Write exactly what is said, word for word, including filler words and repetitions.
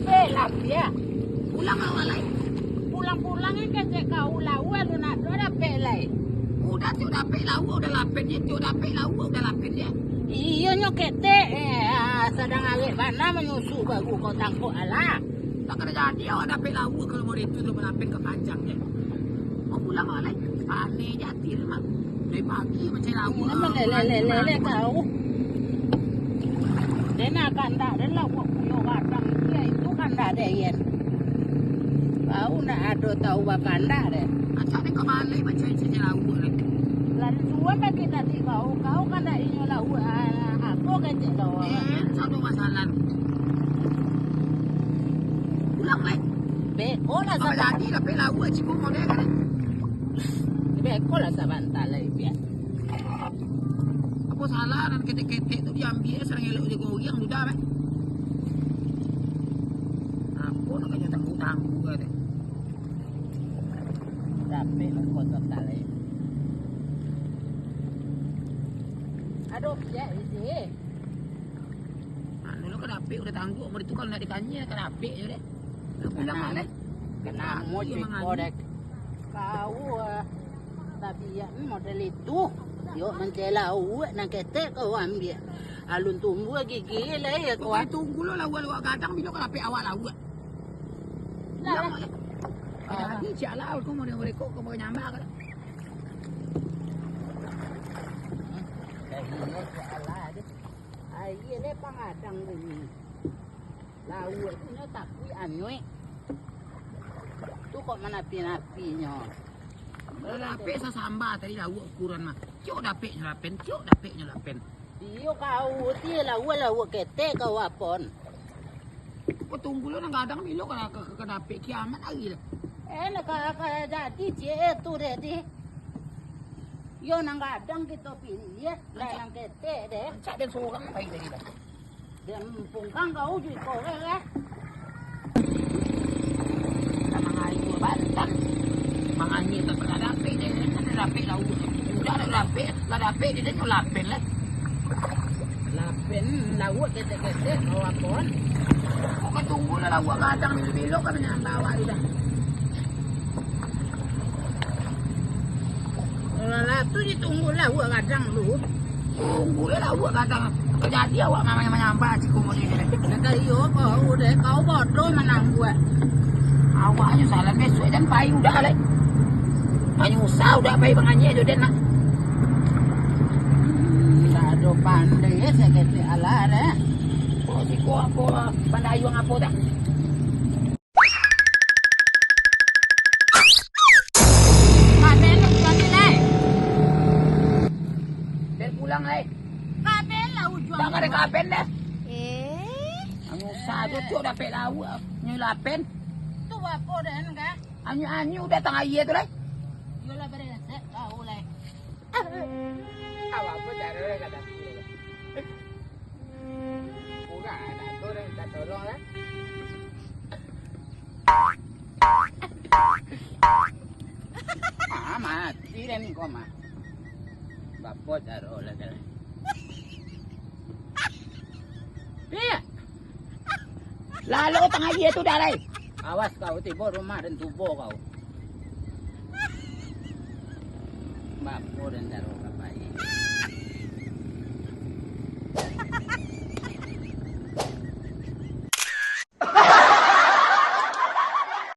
Eh, lah, ya. Pulang awak lai. Pulang-pulang ni kecek kau, lauak alun ado dapek lai. Udah tiok dapek lauak, udah lapen je. Tiok dapek lauak, udah lapen je. Iyo nyo ketek, eh, ah, sadang awek bana manyusu baru kau tangkok alah. Tak kada jadi awak dapek lauak kalau model itu tu malapen ka panjang je. Mau pulang awak lai. Aneh je ati tu mah. Dari pagi mancari lauak. Ini lah, mangelek-lelek kau. Den nak kandak den lauak puyo gadang. Iyo itu kandak den, Yen. Kau nak ado tahu bakandak den. Acak den ka balai mancari-cari lauak lai. Lalu suan lagi tadi kau, kau kandak inyo lauak, ah, apo kecek kau? Eh, sado masalah. Pulang lai. Beko lah. Apa saban- jadi dapek lauak ciko model kan? Beko lah sabanta lai, biar. Apo salah nan ketek-ketek tu diambiak, sarang elok digoreng sudah, meh. Apo nak kanyo tangguh-tangguh ka tu? Dapek lah kotor talai. Aduh, piak isi. Anu lo ka dapek udah tangguh, amun itu kalau nak ditanya ka dapek je deh. Lah pulang lah, leh. Kenamo ciko deh. Kau, ah, tabiat model itu. Yo, mancari lauak nan ketek kau ambiak. Alun tumbuah gigi lai, ya, kau. Tunggu lo lauak-lauak gadang, bilo ka dapek awak lauak. Lah, lah. Jadi, cak lah, kau mau dengar rekod, kau mau nyambah ka. Dah inyo cak lah, deh. Aia le pangadang bunyi. Lauak tu nyo takuik anyuik. Tu kok manapi-napinyo. Lah dapek sasamba tadi lauak ukuran mah. Ciok dapek nyo lapen, ciok dapek nyo lapen. Iyo kau ti lauak, lauak ketek kau apon. Kau tunggu lo nan gadang bilo ka, ka, ka, ka dapek kiamat ari lah. Eh, nak ka, ka jadi ciek tu deh ti. Yo nan gadang kito pilih, lah nan ketek deh. Rancak den sorang pai tadi dah. Den pungkang kau juo korek, eh. Lah mangayuah batang. Mangayuah tak pernah dapek deh, kan dah dapek lauak. Udah dah dapek, lah dapek deh, den lapen lah. Lapen, lauak ketek-ketek, kau apon. Kau kan tunggu lah lauak gadang bilo-bilo kan manyambah awak tu dah. Lah, lah, tu ditunggu lauak gadang dulu. Tunggu lah lauak gadang. Kok jadi awak mamang manyambah ciko model ni. Lah, iyo, kau deh, kau bodoh manang buat. Awaknyo salah, besok jan pai udah lai. Manyusah udah pai manganyek jo den nak. Indak ado pandai, eh, saketek alah deh. Kok siko apo, pandai ayuang apo dah? Kaben lah ujuan ni, lai. Ben pulang, lai. Kaben lah ujuan ni. Tak ada kaben dah. Eh. Anu sajo tu dapek lauak, nyo lapen. Tu apo den ka? Anyu-anyu datang aia tu, lai. Yo lah, beresek kau, lai. Awak pun caro lah kata. Urang anak tu dah minta tolong lah. Ah, mati dah ni kau mah. Bapo caro lah dah. Iya. Lalu tangah dia tu dah lai. Awas kau tibo rumah dan tubo kau. Bapo dan caro.